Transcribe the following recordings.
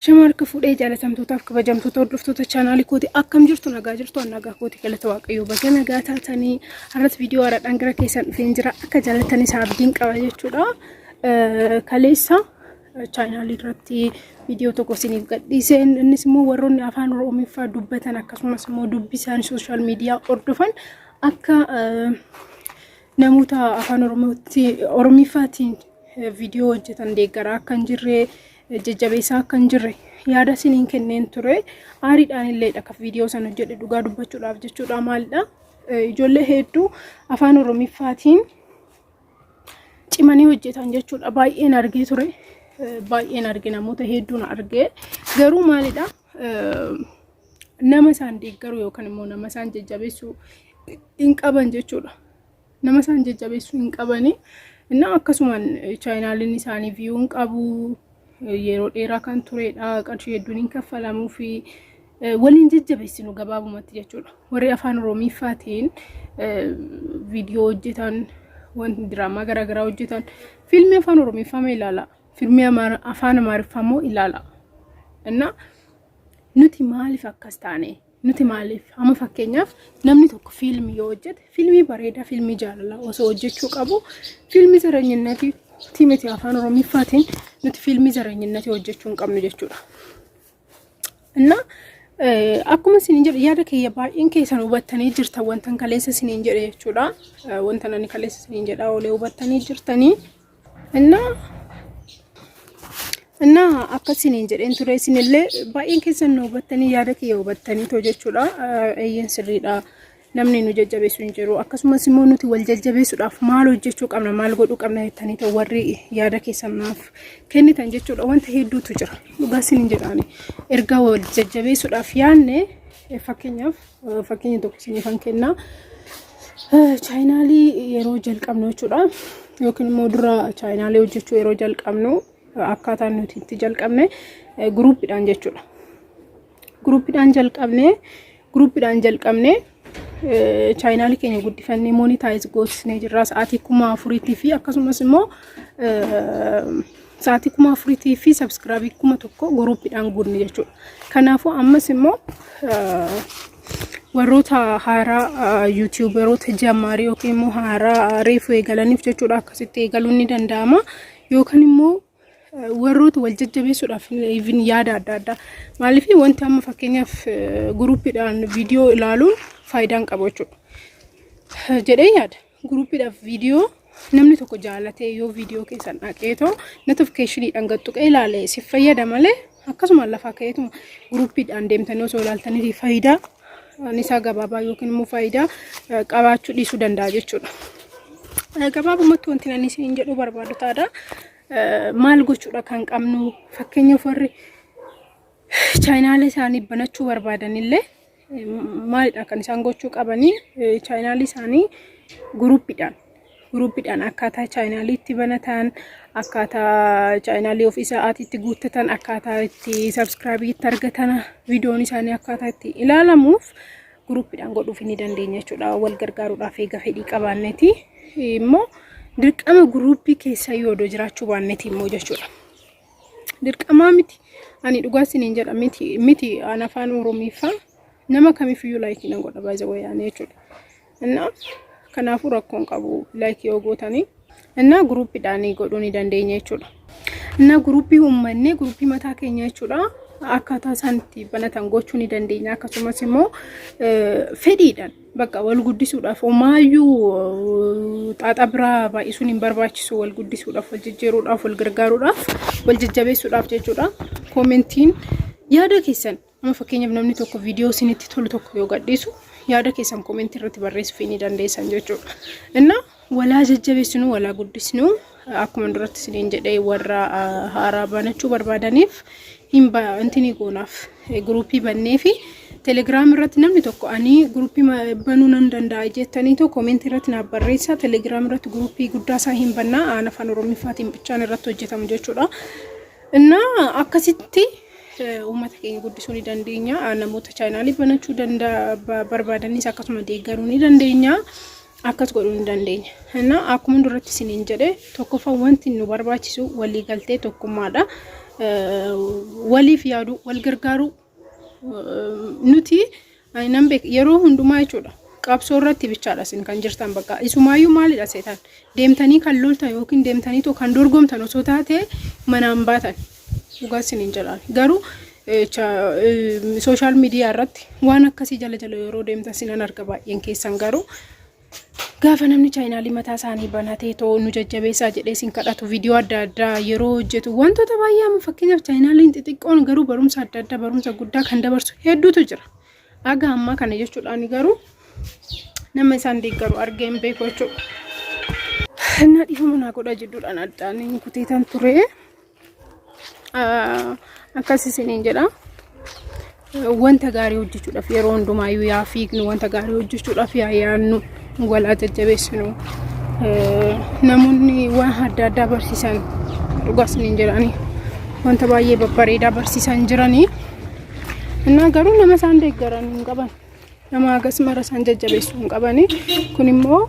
Shama harka fuudhee jaalatamtootaaf kabajamtoota hordoftoota chaanaalii kooti, akkam jirtu? Nagaa jirtu? An nagaa kooti, galata Waaqayyoo. Baga nagaa taatanii. Har'as viidiyoo haaraadhaan gara keessan dhufeen jira. Akka jaalatanis abdiin qaba jechuudha. Kaleessa chaanaalii irratti viidiyoo tokko isiniif gadhiiseen, innis immoo warroonni afaan Oromiffaa dubbatan akkasumas immoo dubbisan, social media hordofan, akka namoota afaan Oromiffaatiin viidiyoo hojjetan deeggaraa akka hin jirre, jajjabeessaa akka hin jirre yaada isiniin kenneen ture. Aariidhaan illee akka viidiyoo sana hojjedhe dhugaa dubbachuudhaaf jechuudha. Maalidha? Ijoollee hedduu afaan Oromiffaatiin cimanii hojjetan jechuudha. Baay'een argee ture. Baay'een arge, namoota hedduun argee. Garuu maalidha? Nama isaan deeggaru yookaan immoo nama isaan jajjabeessu hin qaban jechuudha. Nama isaan jajjabeessuu hin qabani. Innaa akkasumaan chaayinaaliin isaanii view hin qabu. Yeroo dheeraa kan turedha. Qarshii hedduun hin kaffalamuu fi waliin jajjabeessinu gabaabumatti jechuudha. Warri afaan Oromiffaatiin viidiyoo hojjetan, wanti diraamaa garaagaraa hojjetan, fiilmii afaan Oromiffaa mee ilaala. Fiilmii afaan Amaariffaa immoo ilaala. Innaa nuti maaliif akkas taane? Nuti maaliif amma fakkeenyaaf namni tokko fiilmii yoo hojjete, fiilmii bareedaa, fiilmii jaalalaa osoo hojjechuu qabu, fiilmii zaranyinnatii miti, afaan Oromiffaatiin nuti fiilmii zaranyinnatii hojjechuu hin qabnu jechuudha. Innaa akkuma isiniin jedhe, yaada kiyya baay'een keessan hubattanii jirtan, wantan kaleessa isiniin jedhe jechuudha. Wanta ani kaleessa isiniin jedhaa oolee hubattanii jirtanii. Innaa akka isiniin jedheen ture, isinillee baay'een keessan nu hubattanii, yaada kiyya hubattanii too jechuudha. Eeyyeen, sirriidha. Namni nu jajjabeessu hin jiru. Akkasumas immoo nuti wal jajjabeessuudhaaf maal hojjechuu qabna, maal godhuu qabna jettanii ta'u warri yaada keessan naaf kennitan jechuudha. Wanta hedduutu jira. Dhugaa isiniin jedhaani. Ergaa wal jajjabeessuudhaaf yaanne, fakkeenyaaf fakkeenya tokko isiniifan kennaa. Chaayinaalii yeroo jalqabnu jechuudha. Yookiin immoo dura chaayinaalii hojjechuu yeroo jalqabnu, akkaataan nuti itti jalqabne guruuppiidhaan jechuudha. Guruuppiidhaan jalqabne, chaayinaalii keenya guddifannee monetize goosisnee jirra sa'aatii 4000tti fi akkasumas immoo sa'aatii 4000tti fi subscribe 1000 guruuppiidhaan guunne jechuudha. Kanaafuu ammas immoo warroota haaraa, YouTuberoota jammaarii yookiin immoo haaraa reefu eegalaniif jechuudha, akkasitti eegaluun ni danda'ama. Yookaan immoo warroota wal jajjabeessuudhaaf even yaada adda addaa, maaliif wanti amma fakkeenyaaf guruuppiidhaan viidiyoo ilaaluun faayidaan qabu jechuudha. Jedhee yaada. Guruuppiidhaaf viidiyoo namni tokko jaalatee yoo viidiyoo keessan dhaqeetoo notificationiidhaan gad tuqee ilaale si fayyada malee, akkasuma lafaa ka'eetuma guruuppiidhaan deemtanii osoo ilaaltanii faayidaa isaa gabaabaa yookiin immoo faayidaa qabaachuu dhiisuu danda'a jechuudha. Gabaabumatti wanti ani isiniin jedhuu barbaadu taadha. Maal gochuudha kan qabnu? Fakkeenyaaf warri chaayinaalee isaanii banachuu barbaadanillee maalidha kan isaan gochuu qabanii? Chaayinaalii isaanii guruuppiidhaan akkaataa chaayinaalii itti banatan, akkaataa chaayinaalii ofii sa'aatiitti guuttatan, akkaataa itti subscribe itti argatan, viidiyoon isaanii akkaataa itti ilaalamuuf guruuppiidhaan godhuuf ni dandeenya jechuudha. Wal gargaaruudhaaf eega fedhii qabaanneeti immoo, dirqama guruuppii keessa yoo odoo jiraachuu baanneeti immoo jechuudha. Dirqamaa miti. Ani dhugaa isiniin jedha, miti miti, an afaan Oromiffaa nama kamiifiyyuu like nan godha baay'ee wayaanii jechuudha. Innaa kanaafuu rakkoon qabu like yoo gootanii. Innaa guruuppiidhaan godhuu ni dandeenya jechuudha. Innaa guruuppii uummannee, guruuppii mataa keenya jechuudha. Akkaataa isaan itti banatan gochuu ni dandeenya. Akkasumas immoo fedhiidhaan bakka wal guddisuudhaaf homaayyuu xaaxaa biraa baay'isuun hin barbaachisu, wal guddisuudhaaf, wal jijjiiruudhaaf, wal gargaaruudhaaf, wal jajjabeessuudhaaf jechuudha. Commentiin yaada keessan, amma fakkeenyaaf namni tokko viidiyoo isinitti tolu tokko yoo gadhiisu, yaada keessan commentii irratti barreessuu ni dandeessan jechuudha. Innaa walaa jajjabeessinu, walaa guddisnu. Akkuma duratti isiniin jedhee, warra haaraa banachuu barbaadaniif hin intini goonaaf, guruupii bannee fi Telegram irratti namni tokko ani guruupii banuu nan danda'a jettanii tokko commentii irratti naaf barreessa. Telegram irratti guruupii guddaa isaa hin bannaa, aan afaan Oromiffaatiin bichaan irratti hojjetamu jechuudha. Innaa akkasitti uummata keenya guddisuu ni dandeenya. Namoota chaayinaalii banachuu barbaadanis akkasuma deeggaruu ni dandeenya. Akkas godhuu ni dandeenya. Innaa akkuma duratti isiniin jedhe, tokkoffaa wanti nu barbaachisu waliigaltee, tokkummaadha. Waliif yaaduu, wal gargaaruu nuti ani nan beeka yeroo hundumaa jechuudha. Qabsoo irratti bichaadha isin kan jirtan bakka isumaayyuu maalidha seetaan deemtanii kan loltan yookiin deemtanii too kan dorgomtan osoo taate manaan baatan dhugaa isiniin jedhaan garuu sooshaal miidiyaa irratti waan akkasii jala jala yeroo deemtan sinan arga baay'een keessan garuu gaafa namni chaayinaalii mataa isaanii banatee too nu jajjabeessaa jedhee isin kadhatu viidiyoo adda addaa yeroo hojjetu wantoota baay'ee amma fakkeenyaaf chaayinaaliin xixiqqoon garuu barumsa adda addaa barumsa guddaa kan dabarsu hedduutu jira. Aga ammaa kana jechuudhaan garuu nama isaan deeggaru argee hin beeku jechuudha. Innaa dhiifama naa godhaa jidduudhaan addaan hin kuteetan ture. Akkas isiniin jedha. Wanta gaarii hojjechuudhaaf yeroo hundumaayyuu yaa fiignu, wanta gaarii hojjechuudhaaf yaa yaadnu, walaa jajjabeessinu. Namoonni waan adda addaa barsiisan dhugaa isiniin jedhani wanta baay'ee babbareedaa barsiisan jiranii. Innaa garuu nama isaan deeggaran hin qaban. Nama hagas mara isaan jajjabeessuu hin qabani. Kun immoo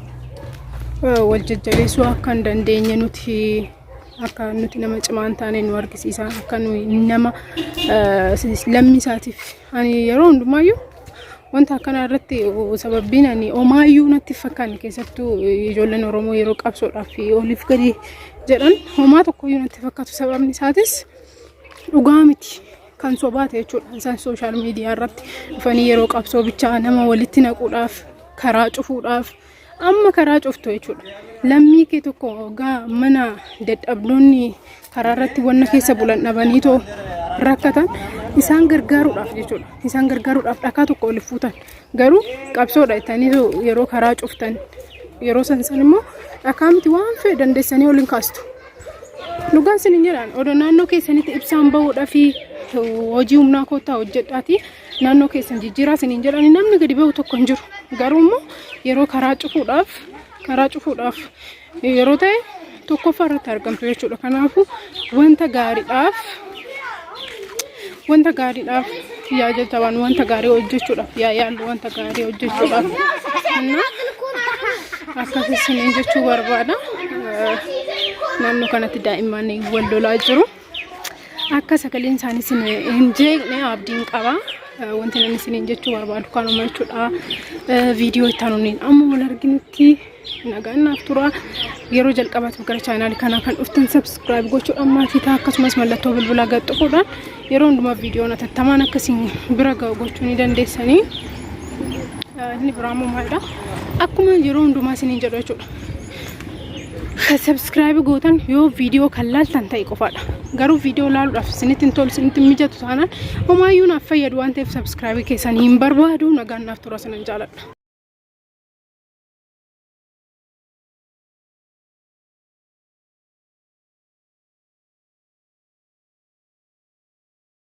wal jajjabeessuu akka hin dandeenye nuti akka nuti nama cimaa hin taane nu argisiisa. Akka nuyi nama lammii isaatiif ani yeroo hundumaayyuu wanta akkanaa irratti sababbiin ani homaayyuu natti hin fakkaanne keessattuu ijoolleen Oromoo yeroo qabsoodhaaf oliif gadi jedhan homaa tokkoyyuu natti fakkaatu sababni isaatis dhugaa miti. Kan sobaate jechuudha. Isaan sooshaal miidiyaa irratti dhufanii yeroo qabsoo bichaa nama walitti naquudhaaf karaa cufuudhaaf amma karaa cuftu jechuudha. Lammii kee tokko gaa mana dadhabdoonni karaa irratti wanna keessa bulan dhabanii too rakkatan isaan gargaaruudhaaf jechuudha. Isaan gargaaruudhaaf dhakaa tokko oli fuutan. Garuu qabsoodha jettanii yeroo karaa cuftan yeroo san san immoo dhakaa miti waan fe'e dandeessanii ol hin kaastu. Dhugaan isin hin jedhaan odoo naannoo keessanitti ibsaan bahuudhaa fi hojii humnaa koottaa hojjedhaati naannoo keessan jijjiiraa isin hin jedhani namni gadi bahu tokko hin jiru. Garuu immoo yeroo karaa cufuudhaaf yeroo ta'e tokkoffaa irratti argamtu jechuudha. Kanaafuu wanta gaariidhaaf yaa jajjabaan, wanta gaarii hojjechuudhaaf yaa yaallu, wanta gaarii hojjechuudhaaf akkas isiniin jechuu barbaada. Naannoo kanatti daa'imman wal lolaa jiru. Akka sagaleen isaanii isin hin jeeqne abdiin qaba. Wanti namni isiniin jechuu barbaadu kanuma jechuudha. Viidiyoo itti aanuun amma wal arginutti nagaan naaf tura. Yeroo jalqabaatiif gara chaanaalii kanaa kan dhuftan subscribe gochuudhaan maatii ta'a, akkasumas mallattoo bilbilaa gad tuquudhaan yeroo hundumaa viidiyoon atattamaan akkasiin bira ga'u gochuu ni dandeessanii. Inni biraa immoo maalidha? Akkuma yeroo hundumaa isiniin jedhu jechuudha. Subscribe gootan yoo viidiyoo kan laaltan ta'e qofaadha. Garuu viidiyoo laaluudhaaf isinitti hin tolu, isinitti hin mijatu taanaan homaayyuu naaf fayyadu waan ta'eef subscribe keessan hin barbaadu. Nagaan naaf tura, sinan jaaladha.